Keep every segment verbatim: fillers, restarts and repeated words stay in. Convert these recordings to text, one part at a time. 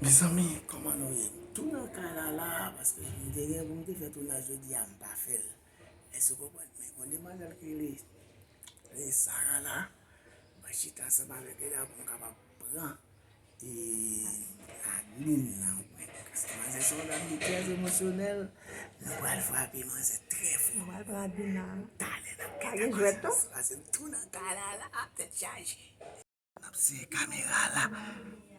Mezanmi, kòman nou ye? M tou nan kay la la, paske m te gen pou m te fè tounaj jodi a, m pa fè l. Èske w konprann? Men gon demwazèl ki rele, rele Sara la, mwen chita ansanm avèk li la pou m kapab pran e, Adeline nan, wi. Paske manzè se yon dam ki trè emosyonèl. Nou pral frape manzè trè fò. Nou pral pran Adeline nan. Talè n ap gen jwèt tou. Pase m tou nan kay la la, tèt chaje. N ap sere kamera la.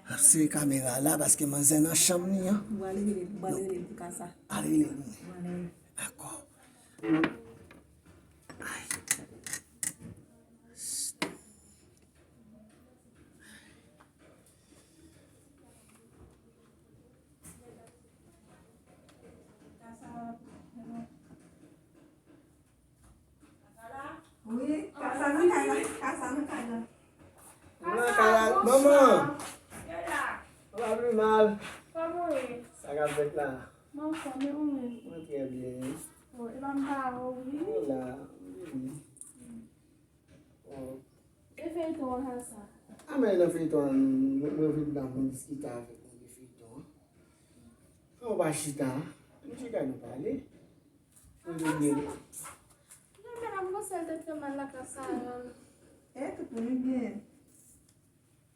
N ap sere kamera la paske manzè nan chanm li an. Ou al rele l, ou al rele l pou ka sa. Al rele l. Ou al rele l. Dakò. Ay. Wi, ka sa nan kay la, ka sa nan kay la. Mwen nan kay la, manman. Sa va pi mal. Kòman w ye? Sa k ap fèt la? Mwen anfòm, e ou menm? Mwen trè byen. Bon, e pa m pa wè w, wi. Mwen la, wi. Bon. E feyton an sa? A, men nan feyton an, mwen, mwen vin la pou m diskite avèk nou de feyton an. Kòman w pa chita? Nou chita, nou pale. Mwen vin byen. Non, men m gon sèl tèt fè mal la ka sa. E tout moun byen.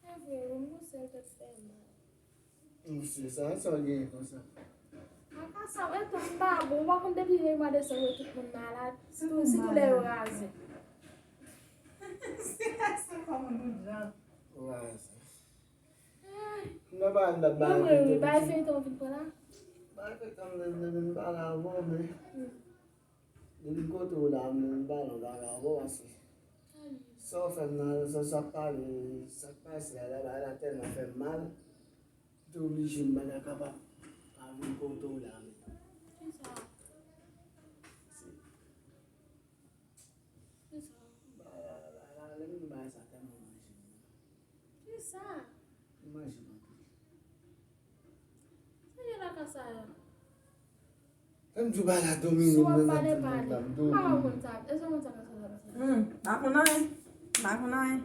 E vre, wi, m gon sèl tèt fè mal. Mesye, sa, sa w genyen konsa? Mwen pa sa, e tou m pa bon, ou pa konn depi mwa desanm yo tout moun malad, sitou, sitou lè yo raze. Se kòman tout jan. Raze. Ay. M nan pa, m nan ba. Mwen, mwen, wi, bay feyton vin pran la. Bay feyton vin, vin, vin pale avè w, men. Hmm. Depi m kote w la, m, m pale yon bagay ankò, paske sa w fè m nan, sa, sa k pale, sa k pase a la, bagay la tèlman fè m mal, m te oblije m pa ta kapab pa vin kote w la menm. Kisa? Se, kisa? Bagay la, bagay la, lè m di bagay sa tèlman manje m. Kisa? M manje m anpil. Sa gen nan ka sa yo? Lè m di w bagay la domine m, lè m di w bagay la domine m. Si w ap pale, pale. M pa konn sa. Èske w konn sa ka sa la? Hmm, m pa konn anyen. M pa konn anyen.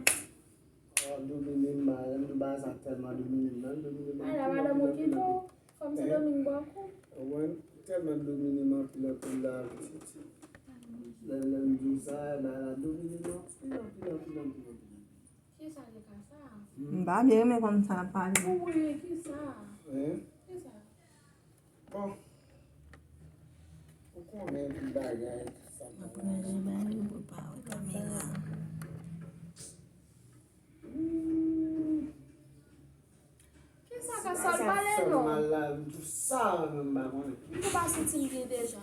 Oh, domine m, bagay, lè m di w bagay sa tèlman domine m, nan domine m. Ay, la, madanm okite w. Fò m ti domine bò kou. Ou konprann? Tèlman domine m anpil, anpil la, pitit. Lè, lè m di w sa, bagay la domine m anpil, anpil, anpil, anpil, anpil. Kisa ki ka sa? M pa byen renmen konn sa n ap pale. Wi, kisa? Hein? Kisa? Bon. Ou konnen tout bagay, sa m ap manje, bagay, ou pa wè kamera. Hmm. Kisa ka sa l pale non? Mal la, m tou sa menm m pa konnen. M tou pa santi m byen deja.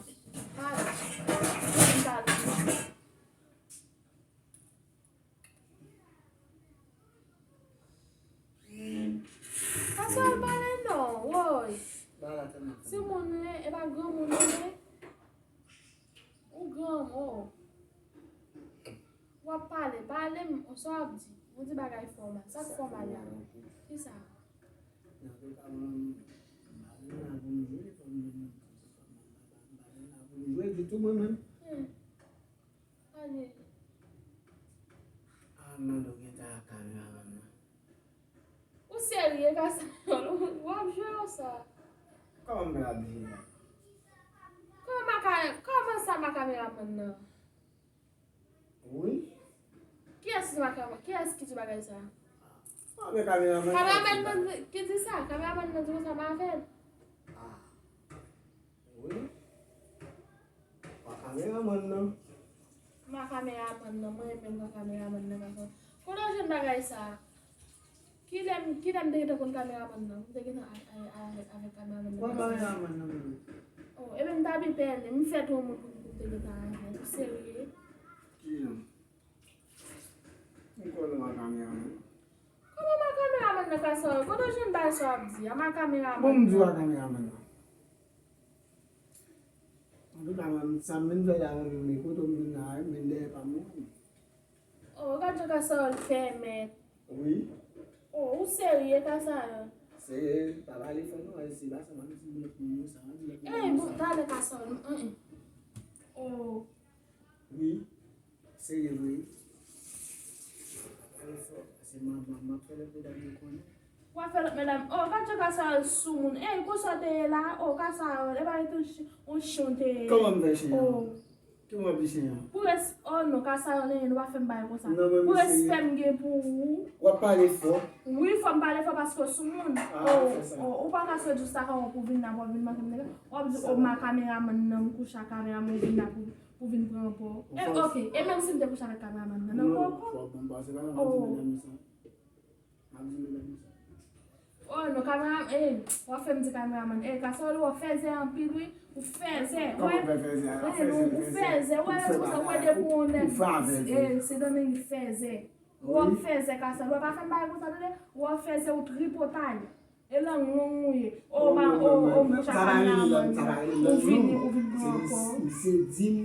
Pale. M pale. Pase w pale non, woy. Timoun wi, e pa granmoun wi. Ou granmoun. W ap pale, pale m, sa w ap di. Ou di bagay fòmal. Sa k fòmal la? Kisa? Jwe ditou mwen menm. Hmm. Pale. Ah, mande w gentan ak kameramann nan. Ou serye, Kasayòl? W ap jwe w sa? Kòman m pral jwe a? Kòman ka, kòman sa pa kameramann nan? Wi. Kiyès ki pa kamera-, kiyès ki di bagay sa? Mwen kameramann nan ki di sa. Kameramann nan ki di sa? Kameramann nan di konsa m a fè l. Ah. Wi. Pa kameramann nan. Ma kameramann nan, mwen menm pa kameramann nan, paske kote w jwenn bagay sa? Kilè m, kilè m te gentan konn kameramann nan? M te gentan a, a, a, avèk kameramann nan. Mwen kameramann nan menm. Oh, ebyen m ta byen pèlen, m fè twò moun pou m te gentan avè l. Ou serye? Kijan? M konnen w a kameramann. Kòman m a kameramann nan ka sa? Kote w jwenn bagay sa w ap di? A m a kameramann. Bon, m di w a kameramann nan. Antouka, mwen, sa m vin fè la, mwen, men kote m vin la, men dèyè pa m. Oh, gad jan Kasayòl fè mèt. Wi. Oh, ou serye, Kasayòl? Serye, pa pale fò non, se pa sa, m ap di lòt moun sa, m ap di lòt moun sa. Eh, bon, talè Kasayòl, mm, mm. Oh. Wi. Serye vre. Pa pale fò, se manman m ap fè lòt medam yo konnen. W ap fè lòt medam. Oh, gad jan Kasayòl soumoun. Ey, konsa w te ye la? Oh, Kasayòl, e pa yon ch-, yon chen w te ye. Kòman m fè chen an? Oh. Ki w ap di chen an? Pou res-, oh non, Kasayòl, non, non, pa fè m bagay konsa. Non, men pou respè m gen pou ou. W ap pale fò. Wi, fò m pale fò paske w soumoun. Ah, oh, fè sa. Oh, ou pa ka sot jis la kòman pou vin la, pou vin manke m nèg. W ap di, oh, ma kameramann nan, m kouche ak kameramann, vin la pou, pou vin pran pò. Eh, ok. E menm si m te kouche avèk kameramann nan, nan poko. Fò w ban m pase la, w ap di medam sa. M ap di medam sa. Oh, non, kamera, eh, w ap fè m di kameramann. Eh, Kasayòl, w ap fèzè anpil, wi. Ou fèzè. Kòman w fè fèzè? Ou fèzè, ou fèzè. Ou fè bagay. Ou fè avè l. Eh, se Dominique fèzè. Ou ap fèzè, Kasayòl. Ou pa fè m bagay konsa, tande? Ou ap fèzè, ou tripotay. E lang long ou ye. Oh, ma, oh, oh, m kouche ak kameramann nan. Ou vini, ou vin pran kò. Misye di m.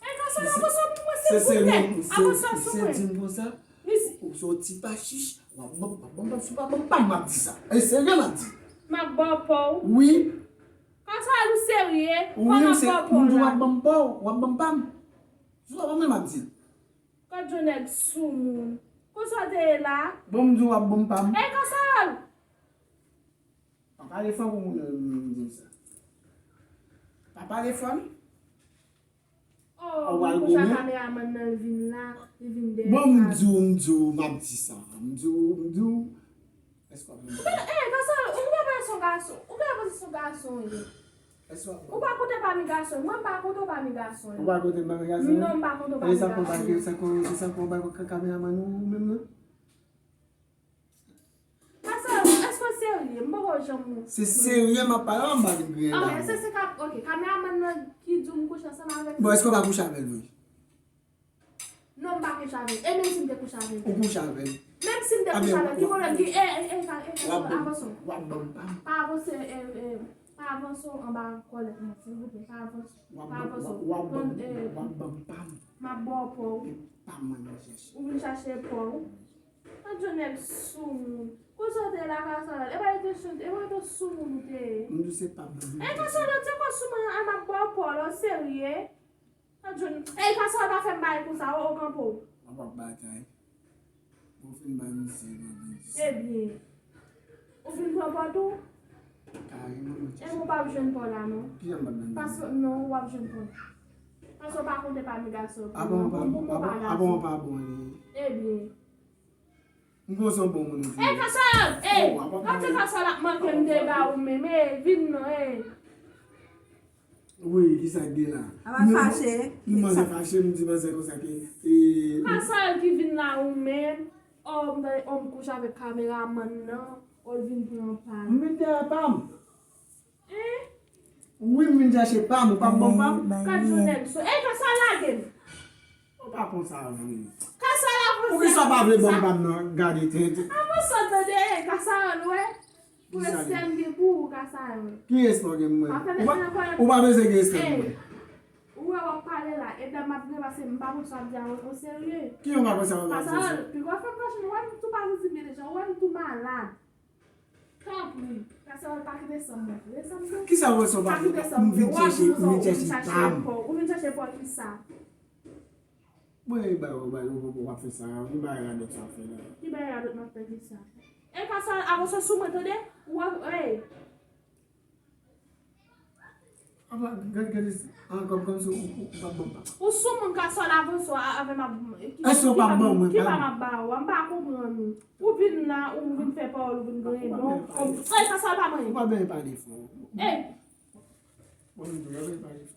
E Kasayòl, avanse pou mwen, silvouplè. Avanse sou mwen. Misye di m konsa. Ou se yon ti pa chich, w ap ban m, w ap ban m, w ap ban m, w ap ban m, m ap di sa. E serye m ap di. M ap ba w pa w. Wi. Kasayòl, ou serye? Wi, m se, m di w w ap ban m pa w, w ap ban m pa m. Sou w ap ban m, m ap di. Gad yon nèg soumoun. Konsa w te ye la? Bon, m di w ap ban m pa m. Ey, Kasayòl! Pa pale fò pou moun nan di m sa. Pa pale fò non. Oh, mwen konsa kameramann nan vin la, li vin dèyè. Bon, m di w, m di w, m ap di sa. M di w, m di w. Èske w ap vin? Ou pa, eh, Kasayòl, ou pa panse se yon gason. Ou pa panse se yon gason, wi. Èske w ap vin? Ou pa konte pami gason. Mwen, m pa konte w pami gason. Ou pa konte m pami gason? Non, m pa konte w pami gason. E sa konpa, sa konpa, sa konpa, kameramann ou menm nan? Pase, èske w serye? M poko janm wè. Se serye m ap pale, m pa vin griyen dam. Ok, se, se ka, ok, kameramann nan ki di w m kouche ansanm avè l. Bon, èske w pa kouche avè l vre? Non, m pa kouche avè l. E menm si m te kouche avè l? Ou kouche avè l. Menm si m te kouche avè l, ki pwoblèm ki, e, e, e, pa, e, pa, avanse. W ap ban m pa m. Pa avanse, e, e, pa avanse anba kòlèt mwen, silvouplè, pa avanse. W ap ban m pa m. M ap ba w pa w. E pa mwen m chache. Ou vin chache pa w. Gad yon nèg soumoun. Konsa w te ye la, Kasayòl? E pa yo te chante, e pa yo te soumoun ou te ye? M di w se pa mwen. E Kasayòl, se kwa soumoun an, m ap ba w pa w la, w serye? Gad yon, e Kasayòl, pa fè m bagay konsa, o, o, kanpe w. W ap ap batay. Bon, fin bay misye nan byen. Ebyen, ou fin pran pa w tou? Kareman, mwen. Ebyen, ou p ap jwenn pa w la, non. Kijan m p ap jwenn pa m? Paske, non, w ap jwenn pa w. Paske w pa konte pami gason. Avan w pa, avan, avan w pa bon, li. Ebyen. M konn se yon bon moun ou ye. Ey, Kasayòl! Ey! Gade Kasayòl ap manke m dega ou menm. Ey, vin non, ey. Wi, kisa k gen la? Apa fache. M manzè fache, m di manzè konsa ke, e, Kasayòl ki vin la ou menm. O, m, o, m kouche avèk kameramann nan. O, l vin pran pa l. M vin dèyè pa m. Wi, m vin chache pa m, ou p ap ban m pa m. Gad yon nèg sou. Ey, Kasayòl lage m. Ou pa konsa vre. Kasayòl avanse. Poukisa w pa vle ban m pa m nan? Gade tenten. Avanse tande, ey, Kasayòl, wè. Pou respè m gen pou ou, Kasayòl. Ki respè w gen pou mwen? Ou pa bezwen gen respè pou mwen. Ou wè w ap pale la, e dam ap gen pase m pa konn sa w ap di a, o serye. Ki yon pa konn sa w ap di a? Kasayòl, pi w ap fè m fache, ou wè m tou pa santi m byen deja, ou wè m tou malad. Tanpri, Kasayòl pa kite san m montre san m di w. Kisa w wè san m pa kite san m montre? M vin chèche, m vin chèche pa m. Ou vin chèche pa w kisa? Mwen, e bay, e bay, w ap fè sa, e bay radòt sa w ap fè la. Ki bay radòt m ap fè kisa? E Kasayòl, avanse sou mwen, tande? Ou ap, ey. Apa, gade, gade, an, kòm, kòm si ou, ou, ou p ap ban m pa. Ou sou moun Kasayòl avanse a, avè m ap, ki, èske w p ap ban mwen pa m? Ki pa m ap ba ou a, m pa konprann ou. Ou vin la, ou vin fè pawòl, ou vin griyen don. Ey, Kasayòl pa manyen. Ou pa benyen pale fò. Ey! Bon, nou tou, nou pa benyen pale fò.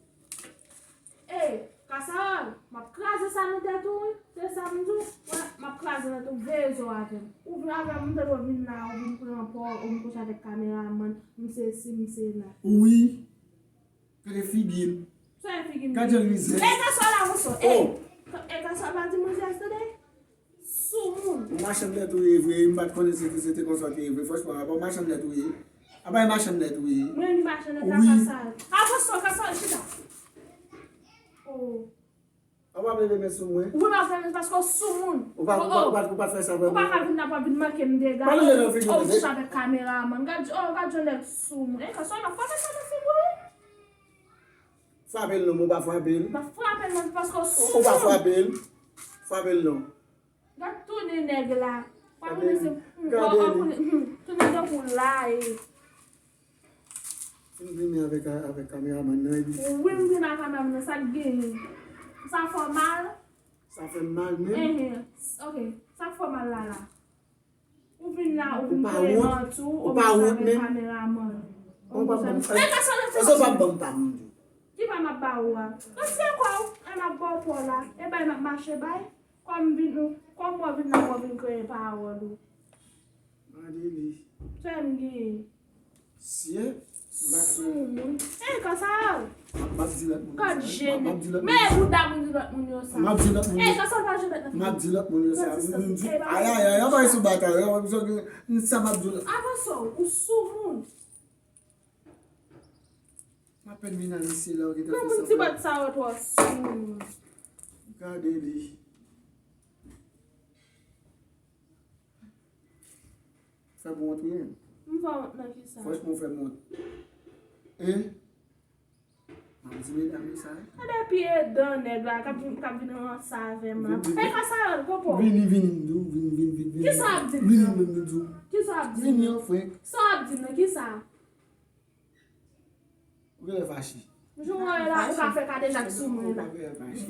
Ey, Kasayòl, m ap kraze sa nan tèt ou, wi. Se sa m di w. Wè, m ap kraze nan tèt ou, veye zo avè m. Ou vin avè m, m tande w vin la, ou vin pran pò, ou vin kouche avèk kameramann, m se si, m se la. Wi. Gade figi l. Sa e figi m? Gade jan l mizè. Ey, Kasayòl avanse. Ey, Kasayòl pa di manzè a, tande? Soumoun. Ou machann tèt ou ye vre, m pa t konnen se, se te konsa w te ye vre. Franchman, apa w machann tèt ou ye? Apa e machann tèt ou ye? Mwen, m machann tèt la, Kasayòl. Avanse, Kasayòl, chita. Oh. Ou pa vle leve men sou mwen? Ou pa vle men paske w soumoun. Ou pa, ou pa, ou pa, ou pa fè sa vrèman. Ou pa ka vin la pou vin manke m dega. Pa leve nan figi m. Ou kouche avèk kameramann. Gad, oh, gad yon nèg soumoun. E, Kasayòl, m ap frape sa nan figi w, wi. Frape l non, ou pa frape l. M ap frape l non, paske w soumoun. Ou pa frape l. Frape l non. Gad tounen nèg la. Gade li. Gade li. Tounen tankou la e. Fin vini avèk, avèk kameramann nan epi. Wi, m vin ak kameramann nan, sa k genyen? Sa fè w mal? Sa fè m mal menm? Enhen, ok. Sa k fè w mal la la? Ou vin la, ou vin kreye manti, ou pa wont menm? Kameramann. Ou pa wont menm? Èske w pa ban m pa m di? Ki pa m ap ba ou a? Nan se kwa ou, e m ap ba w pa w la. E bay m ap mache bay. Kòm vin, kòm w vin la, w vin kreye pawòl ou. Gade li. Fè m gen. Sye, m pa t soumoun. E, kansa. M ap di lòt moun. Gad je li. Men bouda moun di lòt moun yo sa. M ap di lòt moun. E, kansa pa je lòt moun. M ap di lòt moun yo sa. M di, ayayay, anba sou batay. Sa m ap di lòt. Avanse w, ou soumoun. M apèn vin nan lise la, ou gentan fè sanblan. Granmoun ti bòt sa yo twò soumoun. Gade li. Fè m wont wi menm. M fè w wont nan kisa? Franchman, w fè m wont. Hein? M ap di medam yo sa wi. Gade pye dan nèg la k ap vin, k ap vin ranse avè m la. Vin, vin, vin. Fè kò sa yo, popo. Vini, vini, m di w, vini, vini, vini, vini. Kisa w ap di m nan? Vini, menm, m di w. Kisa w ap di m nan? Vini, an, frenk. Sa w ap di m nan? Kisa? Ou genlè fache. Jou mwen la, ou ka fè kadejak sou mwen la. Ou genlè fache.